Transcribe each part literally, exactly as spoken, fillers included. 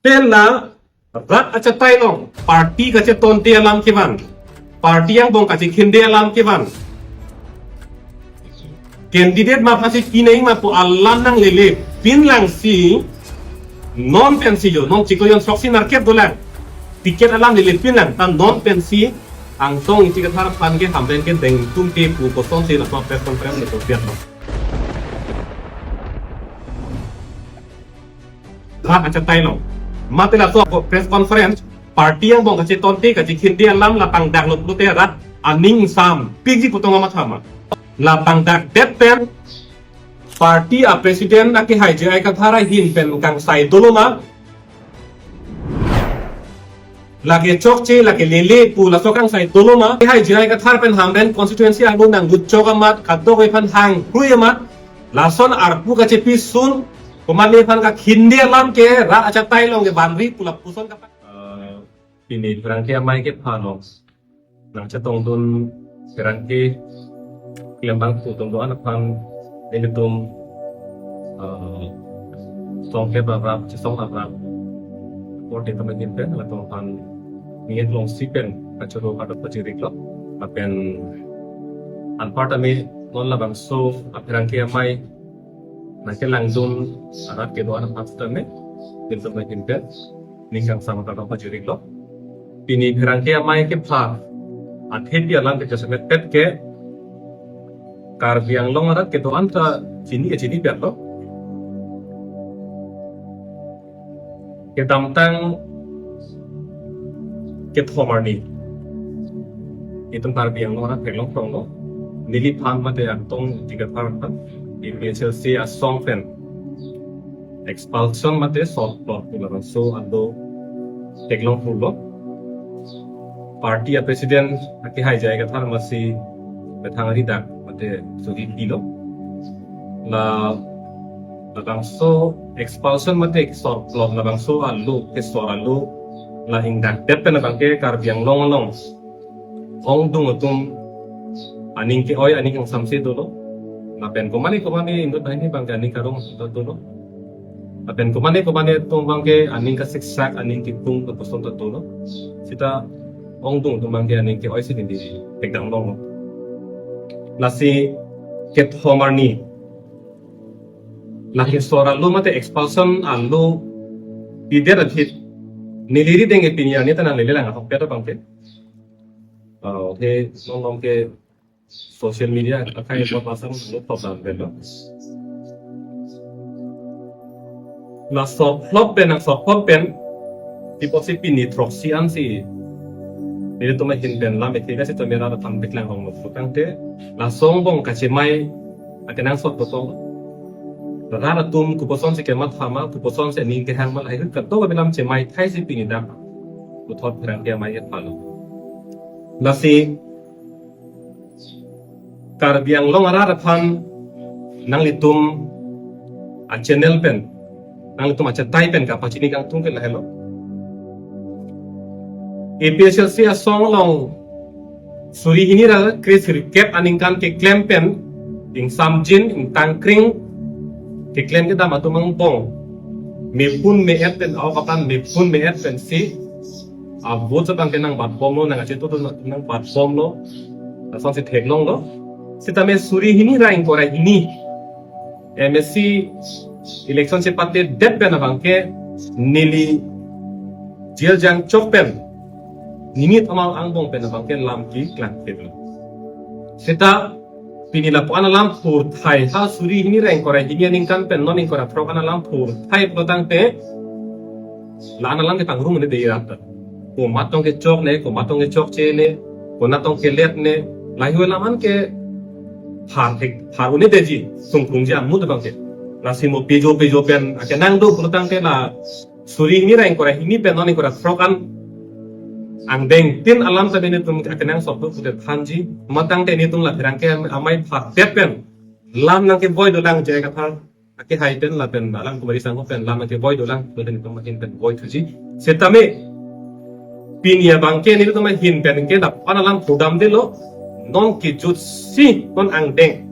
Pen la rat achatai along party kachetonte alam kevan, party angbong kachekhinde alam kevan, candidate ma pasi kinai ma pu alam nanglelepin lang si, non pensi jo, non chiklo jon throksi market dolang, ticket alam lelepin lang, ta non pensi Angtong Ingti Kathar aphan ke Hamren ke dengtum ke pu kosonsi laso press conference le kopiat lo. Rat achatai along. Mate laso press conference, party angbong kachetonte kachekhinde alam la pangdaklo pulote rat aning sampikji pu tong amat hama. La pangdakdet pen party a president akehai J I Kathar ahin pen kangsai dolo ma, lake chokche, lake lele pu laso kangsai dolo ma. Akehai J I Kathar pen Hamren constituency along nanglut chok amat, kadokave aphan hangkrui amat, lason arpu kachepi sun, komatne aphan kakhinde alam ke rat achatai along ke vanri pu lapuson kapak. Eh, pini pherangke amei kepha along nangchetongdun pherangke klembangphu atum do-an aphan nelitum, eh, song ke rap rap, chesong rap rap. Korte teman pen latum aphan ningje longsi pen kachoro kadok pajiriklo. Lapen anparta me non labangso apherangke amei nangkelangdun arat kedo-an aphan sitame, nelitum pen ning kangsam kadok pajiriklo. Pini pherangke amei kepha athepi alam ke jasemet pet ke Karbi Anglong arat kedo-an ta chini ke chinipetlo. Kedamtang kethom arni itum Karbi Anglong arat theklong pronglo. Neliphan mate Angtong Ingti Kathar aphan A P H L C asong pen expulsion mate sorplot pu labangso ado theklong pulo. Party a president akehai J I Kathar masi methang ridak mate suri pilo. La labangso expulsion mate sorplot labangso alo, kesor alo la ingdakdet pen abangke Karbi Anglong along ongdung atum aning ke-oi aning kangsamse dolo. Lapen komane komane inut banghini abangke aning karong ta dolo. Lapen komane komane atum abangke aning kasiksak aning kekung kekosong ta dolo. Sita ongdung atum abangke aning ke-oisi neli pekdang longlo. Lasi kethom arni la kesor alo mate expulsion alo pidet aphi neli rideng ke pini arni ta nanglele lang ahokpet abangke. Ah, okay, non non ke social media akai buat pasang lo top dan belo. La sorplot pen, sorplot pen, tipo si pini throksi ansi nelitum ahin pen lam ethek si tomera la thampik lang rong lo tangte, laso angbong kachemai akenangsot kosong. Rat atum koposonsi kematha ma, koposonsi aning kehang ma, lahai kadokave alam chemai thaisi pini dak puthot pherangke amei kepha lo. Lasi Karbi Anglong arat aphan nanglitum a-channel pen, nanglitum achatai pen kapachini kangtung ke lahelo. A P H L C asong along suri hini ra kre suri kep aningkan keklem pen ingsamjin ingtangkring keklem kedam atum angbong mepun me-et pen, aw kapan mepun me-et pensi avote abangke nangbatbomlo, nang achetu tu nangbatbomlo, lasonsi theklonglo. Sitame suri hini ra ingkoi ra hini M A C election chepatedet pen abangke neli jail jangchok pen ninit amal angbong pen abangke lam keklangketlo. Sita pini lapu-an alam phurthai ha suri hini ra ingkoi ra hini aningkan pen non ingkoi ra throk an alam phurthai pulo tangte la-an alam ke pangrum ne dei rap ta. Komat tong kechok ne, komat tong kechokche ne, konat tong kelet ne, lahai alam an ke phar thek, phar un-e detji, sungkrungji amut abangke. Lasi mo pejo pejo pen akenang do pulo tangte la suri hini ra ingkoi ra hini pen non ingkoi ra throk an angdengtin alam ta nelitum akenangsot do pudet thanji, matangte nelitum la pherangke amei phadet pen lam nangkevoi dolang J I Kathar akehai pen lapen alang kumari sangho pen lam nangkevoi dolang, lapen nelitum ahin pen voi thuji. Sitame pini abangke nelitum ahin pen ke lapu-an alam pudamdetlo, non kejutsi non angdeng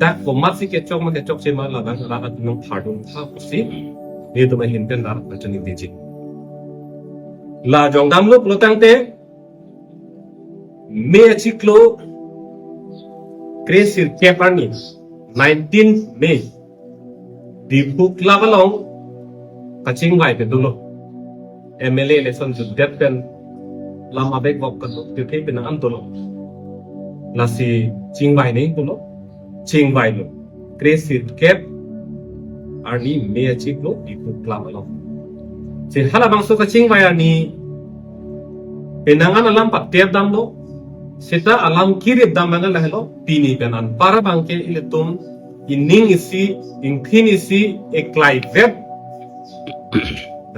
dak komatsi kechok ma kechokche ma labang rat atum nangphardun tha pusi Nelitum ahin pen dak pachini diji. La jongdamlo pulotangte, May achiklo kre sirkep arni, nineteenth May, Diphu Club along kachingvai pen dolo. M L A election jutdet pen lam abek bok kedo tithe pen an dolo. Lasi chingvai nangji pulo, chingvailo. Kre sirkep arni May achiklo Diphu Club along. Si halabangso kachingvai arni penang an alam patep damlo, seta alam kirip dam abang lahelo, pini pen anpar abangke ilitum ining isi, ingthin isi, eklai vet.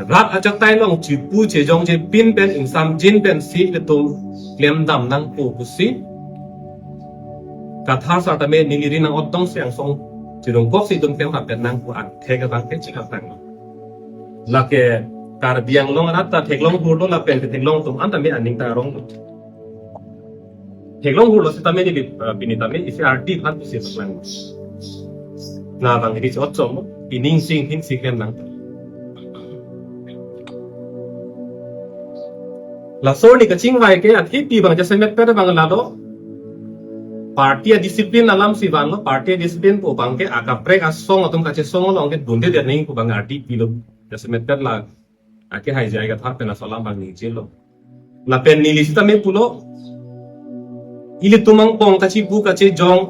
Rat achatai along chipu chejong chepin pen ingsamjin pensi ilitum klem dam nangpo pusi Kathar sar tame neli ri nang-otdong si angsong chirungkok si itum klem lapen nangpo angthek abangke chikatang. Lake Karbi Anglong anat ta theklong hurlo lapen theklong atum an tame aning ta arong. Theklong hurlo sitame neli, eh, pini tame isi ardi aphan pusi lang. Na abang neli chot chom, ining sing hin si klem nang. Laso arni kachingvai ke athepi abang jasemet pet abang lalo. Party a-discipline alam si vanlo, party a-discipline pu abangke akaprek asong atum kachesong along ke dundedet nangji pu abang ardi pilo. Jasemet pet la akehai J I Kathar pen laso alam abang ningjelo. Lapen neli sitame pulo, ilitum angbong kachipu kachejong,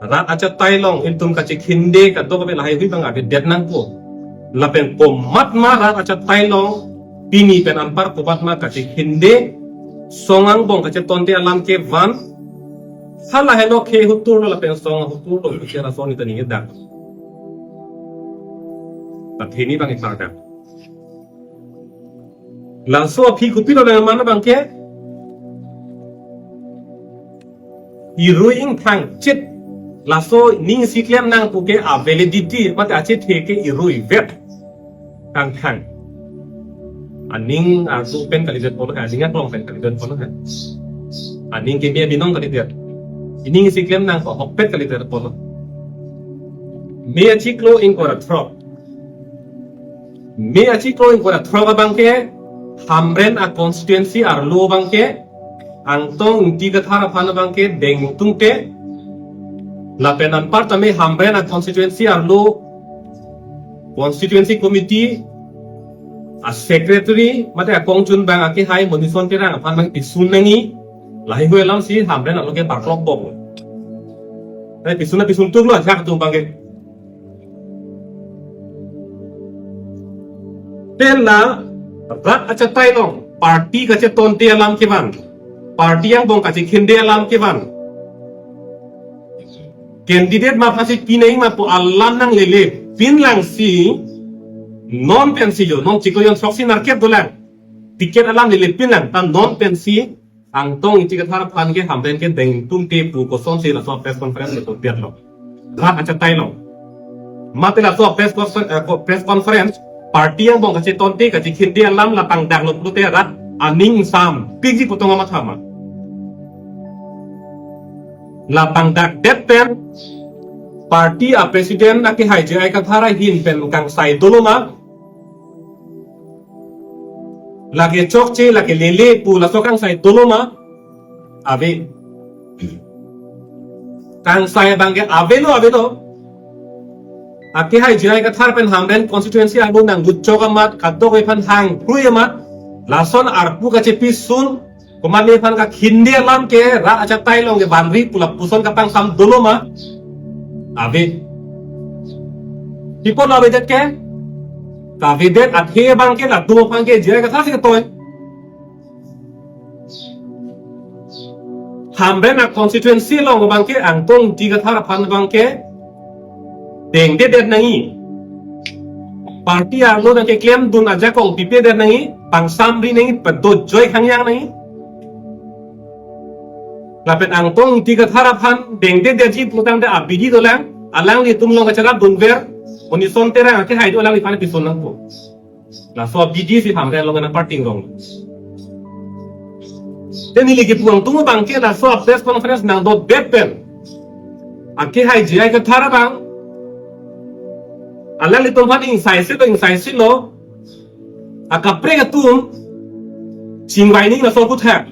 rat achatai along ilitum kachekhinde kadokave lahaihui abang avedet nangpo. Lapen komatma rat achatai along pini pen anpar komatma kachekhinde, song angbong kachetonte alam kevan, halahelo khe huturlo lapen song huturlo, khe laso arni ta ningjedak. Patheni abang ipardak. Laso aphi kopilo nangman abangke, irui ingthang chit. Laso ning si klem nang pu ke a-validity mate achethe ke irui vet. Kangthang. Aning arju pen kalidet apotlo, aning aklong pen kalidet apotlo. Aning keme abinong kalidet. Ining si klem nang pu ahokpet kalidet apotlo. May achiklo ingkoi ra throk. May achiklo ingkoi ra throk abangke, Hamren a-constituency arlo abangke, Angtong Ingti Kathar aphan abangke dengtungte, lapen anpar tame Hamren a-constituency arlo constituency committee a-secretary mate akongchunbang akehai Monison Terang aphan abang pisun nangji, lahaihui alam si Hamren arlo ke parklok bom. Tapi pisun na pisun tuklo ajak atum abangke. Pen la rat achatai along party kachetonte alam kevan, party angbong kachekhinde alam kevan, candidate ma aphansi pinangji ma pu alam nanglelepin lang si, non pensi jo, non chiklo jon throksi nerkep dolang, ticket alam lelepin lang, ta non pensi Angtong Ingti Kathar aphan ke Hamren ke dengtungte pu kosonsi laso press conference ke todetlo. Rat achatai along. Mate laso press confer-, eh, ko-, press conference, party angbong kachetonte kachekhinde alam la pangdaklo pulote rat aning sampikji pu tong amat hama. La pangdakdet pen party a-president akehai J I Kathar ahin pen kangsai dolo ma, lake chokche, lake lele pu laso kangsai dolo ma? Ave. Kangsai abangke avelo, avelo. Akehai J I Kathar pen Hamren constituency arlo nanglut chok amat, kadokave aphan hangprui amat, lason arpu kachepisun, komatne aphan kakhinde alam ke rat achatai along ke vanri pu lapuson kapangsam dolo ma? Ave. Pi apot avedet ke? Kavedet athe abangke latum aphan ke J I Kathar si ketoi. Hamren a-constituency along abangke Angtong Ingti Kathar aphan abangke dengdedet nangji. Party arlo nangkeklemdun ajakong pipedet nangji, pangsamri nangji, padojoi khangjang nangji. Lapen Angtong Ingti Kathar aphan dengdedetji pulotangte abidi dolang, alanglitum along kacharapdunver, Monison Terang akehai do alangliphan pisun nangpo. Laso abidi si Hamren along nangparting rong. Te neli kepu angtung abangke laso press conference nangdodetdet pen, akehai J I Kathar abang Alanglitum aphan ingsaisilo, ingsaisilo. Akaprek atum chingvai nangji laso aphuthak.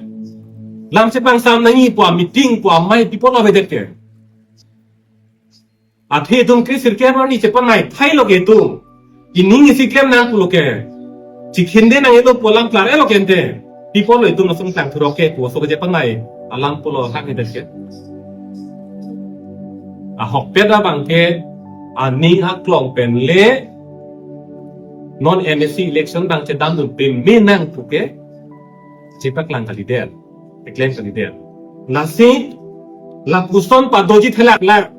Lam chepangsam nangji pu ameeting pu amei pi apotlo avedet ke. Athe itum kre sirkep arni chepanai thailo ke itum. Ining isi klem nang pulo ke. Chikhinde nangji lo pu alam klar-etlo ke ante. Pi apotlo itum lason klangthurok ke pu aso ke chepanai alam pulo hang hedet ke. Ahokpet abang ke aning aklong pen le non M A C election abang chedamdun pame nang pu ke chepaklang kalidet, keklem kalidet. Lasi lapuson padoji thelaklak.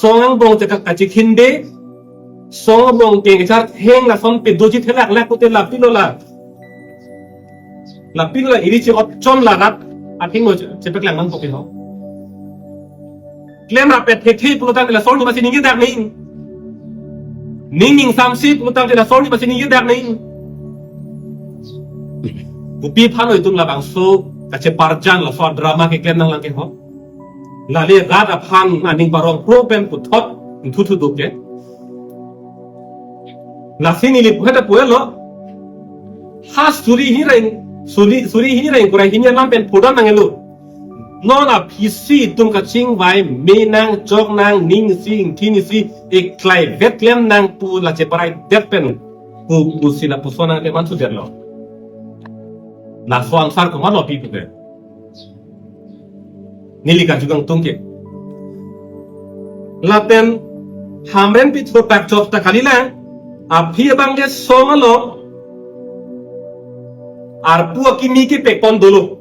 Song angbong chekak kachikhinde, song angbong kengchar theng lason padoji thelaklak pute lapilo la. Lapilo la iri chi-otchon la rat athengno che-, chepaklang nangpo ke ho. Klem rapet thekthe pulotangte laso arni masi ningjedak nangji. Ning ingsamsi pulotangte laso arni masi ningjedak nangji. Kopi aphanlo itum labangso kacheparjan laso drama keklem nanglang ke ho. Lale rat aphan aning parong pro pen puthot thuthu do ke. Lasi neli puhet apuelo. Ha suri hini ra-ing, suri, suri hini ra-ingkoi ra hini alam pen pudam nanglo. Non aphisi itum kachingvai me nang, chok nang, ning isi, ingthin isi, eklai vet klem nang pu la cheparai det pen pu, pusi lapuson nangklemman sudetlo. Laso answer komatlo pipe? Neli karju kangtung ke. Lapen Hamren pitho tak chok ta kalilang, aphi abang ke song along arpu akimi kepekpon dolo.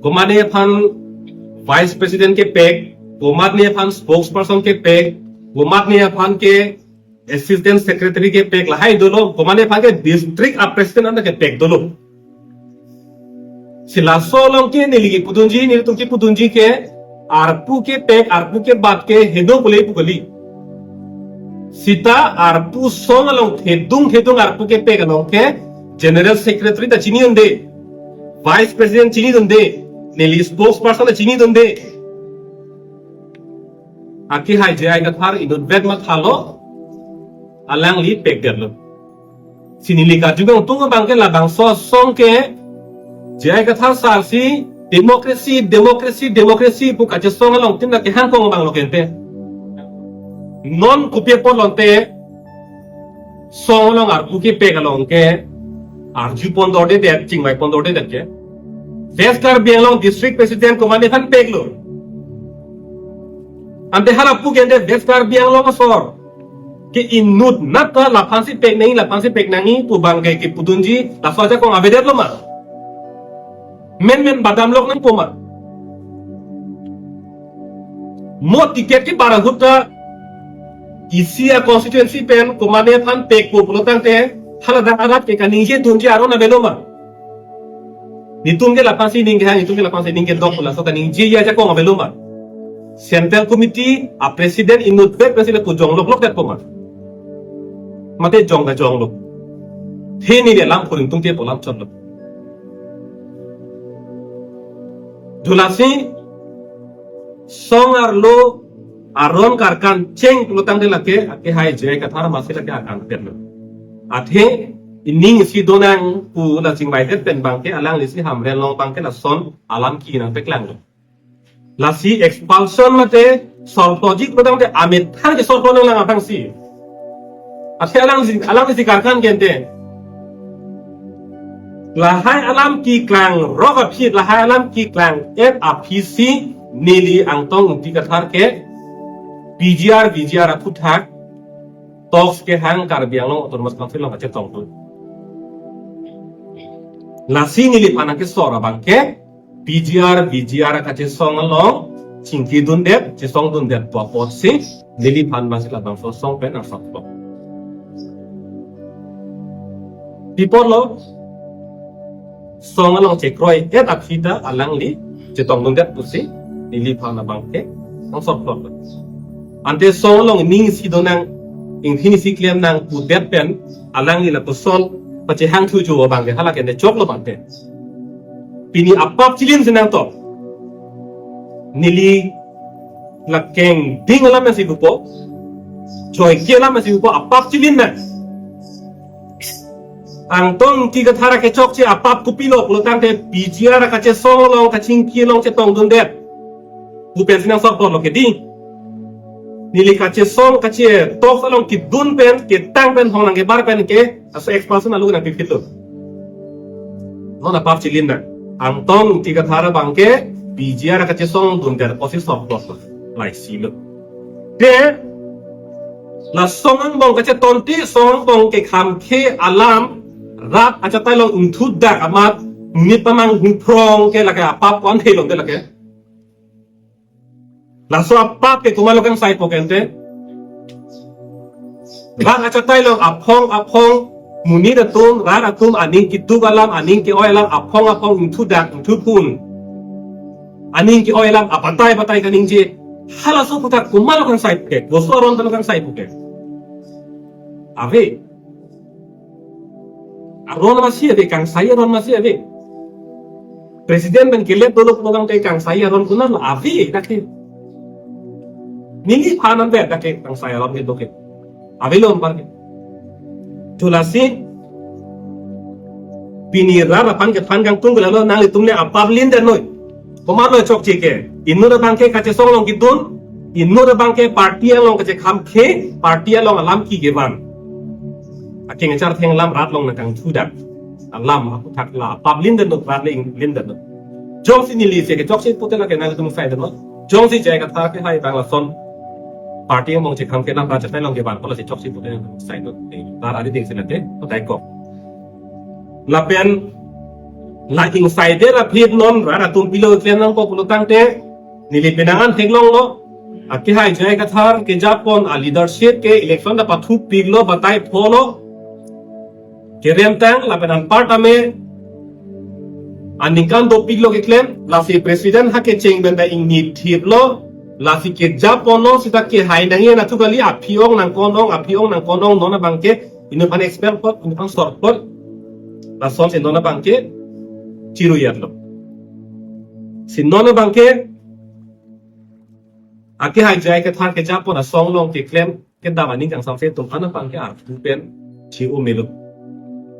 Komatne aphan vice president kepek, komatne aphan spokesperson kepek, komatne aphan ke assistant secretary kepek lahai dolo, komatne aphan ke district a president anta kepek dolo. Si laso along ke neli kepudunji, nelitum kepudunji ke arpu kepek, arpu kebat ke hedo pule pu kali. Seta arpu song along thedung thedung arpu kepek along ke general secretary ta chinidunde, vice president chinidunde, neli spokesperson ta chinidunde. Akehai J I Kathar inutvet mathalo, alangli pekdetlo. Si neli karju kangtung abang ke labangso asong ke J I Kathar sir si democracy, democracy, democracy pu kachesong along tin la kehang kong abang lo ke ante. Non kopi apotlo ante song along arpu kepek along ke arjupon dordedet, chingvaipon dordedet ke. West Karbi Anglong district president komatne aphan peklo. Ante hala pu ke ante West Karbi Anglong asor ke inutnat ta laphansi pek nangji, laphansi pek nangji pu abang ke kepudunji laso ajakong avedetlo ma? Menmen badam lok nangpo ma? Mo ticket kebar ahut ta isi a constituency pen komatne aphan pekpo pulotangte haladak arat ke kaningjedunji aron avelo ma? Netum ke laphansi ning kehang, netum ke laphansi ning kedok pu laso kaningjeji ajakong avelo ma? Central Committee a president inutvet president pu jongloklokdetpo ma? Mate jong ta jonglo. The neli alam phuring tungte pu alam chotlo. Dulasi song arlo aron karkan cheng pulotangte lake akehai J I Kathar masi lake akangpetlo. Athe ining isi donang pu la chingvaidet pen abang ke alanglisi Hamren along abang ke lason alam ki nangpeklanglo. Lasi expulsion mate sortojik pulotangte amethang ke sorto nanglang aphrangsi. Athe alanglisi, alanglisi karkan ke ante. Lahai alam keklang rok aphi, lahai alam keklang-et aphisi neli Angtong Ingti Kathar ke P G R, V G R aphuthak talks kehang Karbi Anglong Autonomous Council along kachetongdun. Lasi neliphan kesor abang ke P G R, V G R kachesong along chingkidundet, chesongdundet pu apotsi neliphan masi labangso asong pen angsok lo. Pi apotlo, song along chekroi-et aphi ta alangli chetongdundet pusi neliphan abang ke angsok lo. Ante song along ning isi donang, ingthin isi klem nang pudet pen alangli lapuson pachehangthuji abang ke hala ke ne choklo abang ke. Pini apap chilim si nangtok. Neli la kengding alam si pupo. Joike alam si upo apap chilin na. Angtong Ingti Kathar kechokche apap kopilo pulotangte P G R kachesong along kachingki along chetongdundet pu pensi nang sok lo ke dei. Neli kachesong kachetok along kedun pen ketang pen hong nangkebar pen ke aso expulsion alo nangpipit lo. Non apap chilin na. Angtong Ingti Kathar abangke P G R kachesong dundet pusi sok lo. Laisilo. Te la song angbong kachetonti, song angbong kekhamkhe alam rat achatai along ingthudak amat nit pamang huphrong ke lake apap ko-an thelong te lake. Laso apap ke komatlo kangsaipo ke ante? Rat achatai along aphong aphong monit atum, rat atum aning keduk alam, aning ke-oi alam aphong aphong ingthudak ingthuphun, aning ke-oi alam abatai batai kaningje. Halaso aphuthak komatlo kangsaipo ke? Koso aron tanglo kangsaipo ke? Ave. Aron masi ave, kangsai aron masi ave. President pen kelep dolo pulotangte kangsai aron konatlo? Ave dak ke. Neliphan anvet dak ke kangsai aron kedo ke. Avelo anpar ke. Thu lasi pini rat aphan kethan kangtung ke lalo, nanglitum le apap lindet noi. Komatlo chokche ke? Inut abangke kachesong along kedun, inut abangke party along kachekhamkhe, party along alam ki kevan. Akeng achar theng alam rat along nangkangthudak alam aphuthak la apap lindet noi, rat le ing- lindet noi. Jongsi neli si kechokche pute lake nangtum saidet noi. Jongsi J I Kathar kehai abang lason party along chekhamkhe alam rat achatai along kevan pulo si chokche pute saidet noi. Rat ari ding si lake, patai kok. Lapen la ingsaide aphi non rat atum pilo klem nangpo pulotangte neli penang an theklonglo. Akehai J I Kathar kejapon a-leadership ke election ta pathupiklo, batai pholo. Keremtang lapen anparta me aningkan dopiklo keklem, lasi president ha kecheng pen ta ingni thiplo, lasi kejaponlo, seta kehai nangji anatthu kali, aphi-ong nangkon-ong, aphi-ong nangkon-ong, non abangke inut aphan expel pot, inut aphan sor pot, lasonsi non abangke chiruyatlo. Si non abangke akehai J I Kathar kejapon asong along keklem kedam aning kangsamse atum aphan abangke arpu pen che-o melo.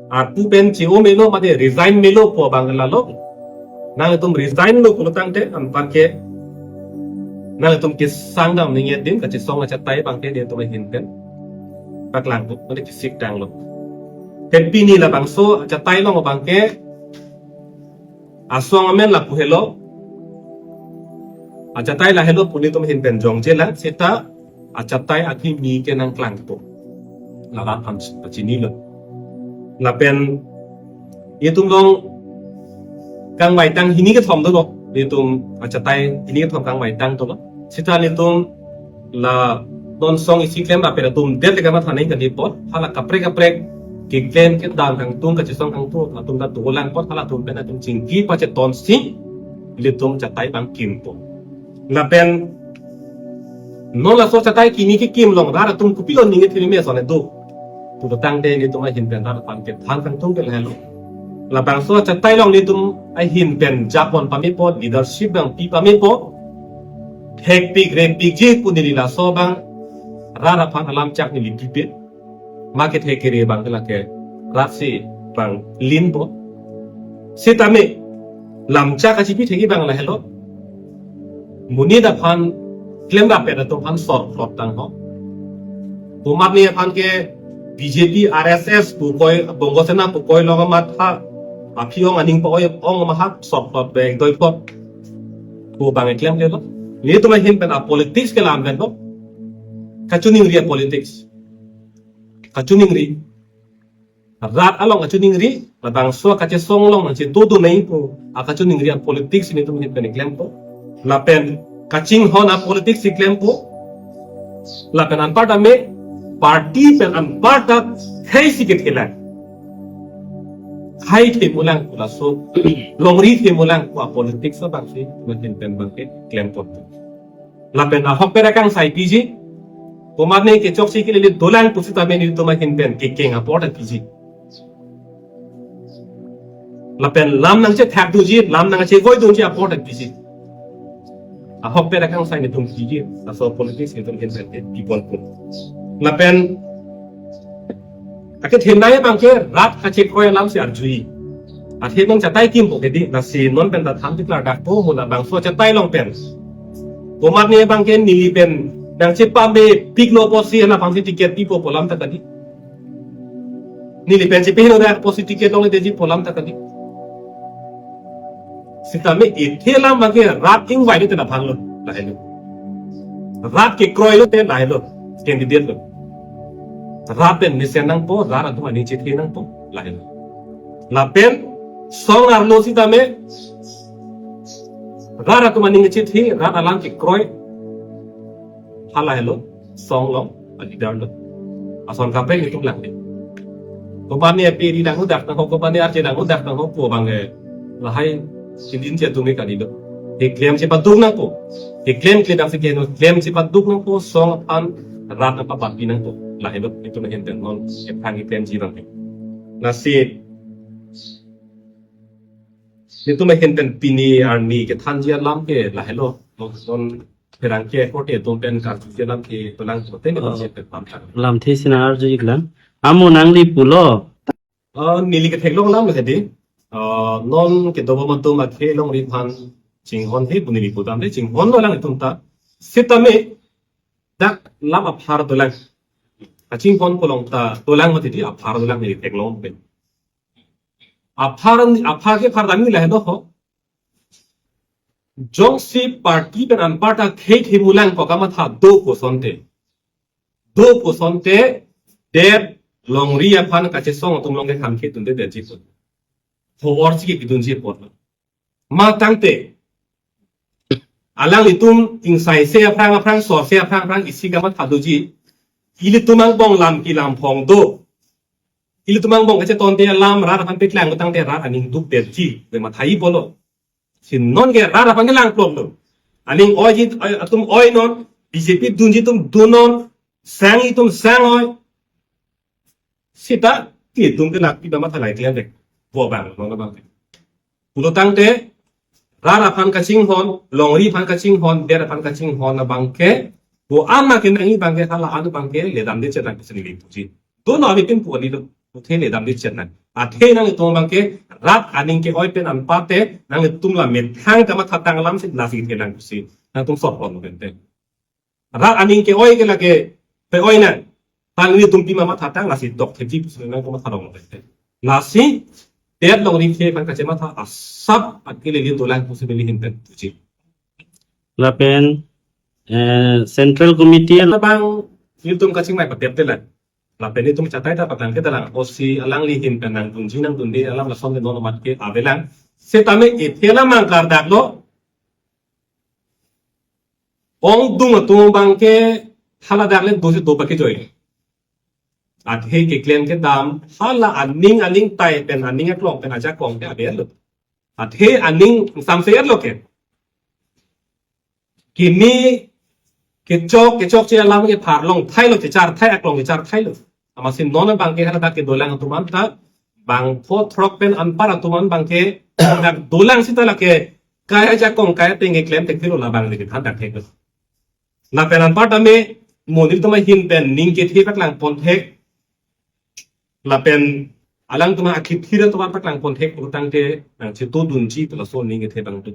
Arpu pen che-o melo mate resign melo pu abang lalo. Nangtum resign lo pulotangte anparke nangtum kesang dam ningje adim kachesong achatai abangke nelitum ahin pen paklangpo mate kesik tanglo. Te pini labangso achatai along abangke asong amen lapu helo. Achatai la helo pu nelitum ahin pen jongjelang, seta achatai akimi ke nangklangpo. La rat aphan pachinilo. Lapen itum along kangvaitang hini kethom dolo. Itum achatai hini kethom kangvaitang dolo. Seta itum la non song isi klem rapet atum det le kamatha nangji kali apot, hala kaprek kaprek keklem kedam kangtung kachesong kangtung atum ta dolang apot halatum pen atum chingki pachetonsi ilitum achatai abang kimpo. Lapen non laso achatai kimi kekim along rat atum kopilo ningje thimi me ason do. Pulotangte nelitum ahin pen rat aphan kethan kangtung ke lahelo. Labangso achatai along nelitum ahin pen japon pamepo, leadership abang pi pamepo. Thekpik repikji pu neli laso abang rat aphan alam chak neli pipe. Ma kethe kere abang ke lake rat si abang linpo. Sitame lamchak kachipi thekji abang lahelo. Monit aphan klem rapet atum aphan sor phlot tang ho. Komatne aphan ke B J P, R S S pu koi, Bongo Sena pu koi along amat ha aphi-ong aning pa-oi-ong amat ha sor phlot bek doi phlot pu abang klemklelo. Nelitum ahin pen apolitics ke lam pen lo. Kachiningri apolitics. Kachiningri. Rat along kachiningri, labangso kachesong along nangchedodo nangji pu akachiningri apolitics nelitum ahin pen klempo. Lapen kachinghon apolitics si klempo. Lapen anparta me party pen anparta khei si kethelang. Khei themulang pu laso, longri themulang pu apolitics abang si nelitum ahin pen abang ke klempo. Lapen ahokpet akangsai piji. Komatne kechoksi kelele dolang pusitame nelitum ahin pen kekeng apor ta piji. Lapen lam nangchethak dunji, lam nangchevoidunji apor ta piji. Ahokpet akangsai nelitum piji. Laso politics nelitum ahin pen ke pipon pon. Lapen akethenei abangke rat kachekroi alam si arjui. Athe non chatai kimpo kedi, lasi non pen ta than tiklar dakpo, mo labangso chatai along pen. Komatne abangke neli pen nangchepamepiklo pusi halabangsi ticket pipo pu alam ta kali. Neli pen chepeheno dak pusi ticket longledetji pu alam ta kali. Sitame athe alam abangke rat ingvai lote labanglo, lahelo. Rat kekroilo te lahelo, candidate lo. Rat pen mesen nangpo, rat atum aning chethe nangpo, lahelo. Lapen song arlo sitame rat atum aning chethe, rat alam kekroi, halahelo song along a-leader lo. Ason kaprek itum lang de. Komatne ape ri dang udak nangho, komatne arje dang udak nangho pu abangke lahai sindin che atum ke kali lo. Keklem chepaduk nangpo. Keklem klemdamsi keno klem chepaduk nangpo, song aphan rat aphan papi nangpo. Lahelo itum ahin pen non ephan keklemji abangke. Lasi itum ahin pen pini arni kethanji alam ke lahelo. Non pherangke korte atum pen karjuji alam ke dolang korte ne Ah. Pen pam thang. Lamthe si nang arju iklang. Amo nangli pulo. Ah, neli ketheklong alam hedi. Ah, non kedobom atum athe longri aphan chinghon he pu neli pudam de, chinghonlo alanglitum ta. Sitame dak lam aphar dolang. Kachinghon kolong ta dolang mati di aphar dolang neli theklong pen. Aphar, aphar ke phar dami lahelo ho. Jongsi party pen anparta khei themulang ko kamatha do pu asonte. Do pu asonte, det longri aphan kachesong atum along ke kham khei tunde detji pu. Ho orsi ke kidunji pu. Ma tangte alanglitum ingsaise aphrang aphrang, sorse aphrang aphrang isi kamatha doji. Ilitum angbong lam kelam phong do. Ilitum angbong kachetonte alam rat aphan paklang tangte rat aning dukdetji, de mathai bolo. Si non ke rat aphan kelang plomlo. Aning oiji, oi, atum oi non, B J P dunji atum dun non, sangji atum sang oi. Seta ti atum ke lak pi ba matha lai klem dek. Bo abang, non abang. Pulo tangte, rat aphan kachinghon, longri aphan kachinghon, det aphan kachinghon abangke, bo ama ke nangji abangke hala anu abangke ledamde chetang pusi neli puji. Dono ami pinpu kali lo, athe ledamde chetang. Athe nangtum abangke rat aning ke-oi pen anparte nangtum la methang kamatha tang alam si lasi thelang pusi nangtum sop pon lo pente. Rat aning ke-oi ke lake pe-oi nang. Tangli tum pima matha tang lasi dok theji pusi nangtum matha dong lo pente. Lasi det longri ke aphan kachematha asap akile li dolang pusi neli ahin pen puji. Lapen, eh, Central Committee an- Labang nelitum kachingvai patep telang. Lapen nelitum chatai ta patang ke dalang. O C alangli ahin pen nangdunji nangdunde alam lason ke non amat ke avelang. Setame athe alam mangkar daklo. Ongdung atum abangke hala dak le dosi do pakejoi. Athe keklem kedam hala aning aning tai pen aning aklong pen ajakong ke abe lo. Athe aning samse lo ke. Kimi kechok kechokche alam ke phar long thai lo, kechar thai, aklong kechar thai lo. Amatsi non abangke hala dak kedolang atum anta bangpho throk pen anpar atum an abangke dak dolang seta lake kai ajakong kai ateng keklem thekthelo labang le kethan dak thek. Lapen anpar tame monit atum ahin pen ning kethe paklang pon thek. Lapen alangtum akhithir atum paklang pon thek pu tangte nangchetodunji pu laso ning kethe abang tu.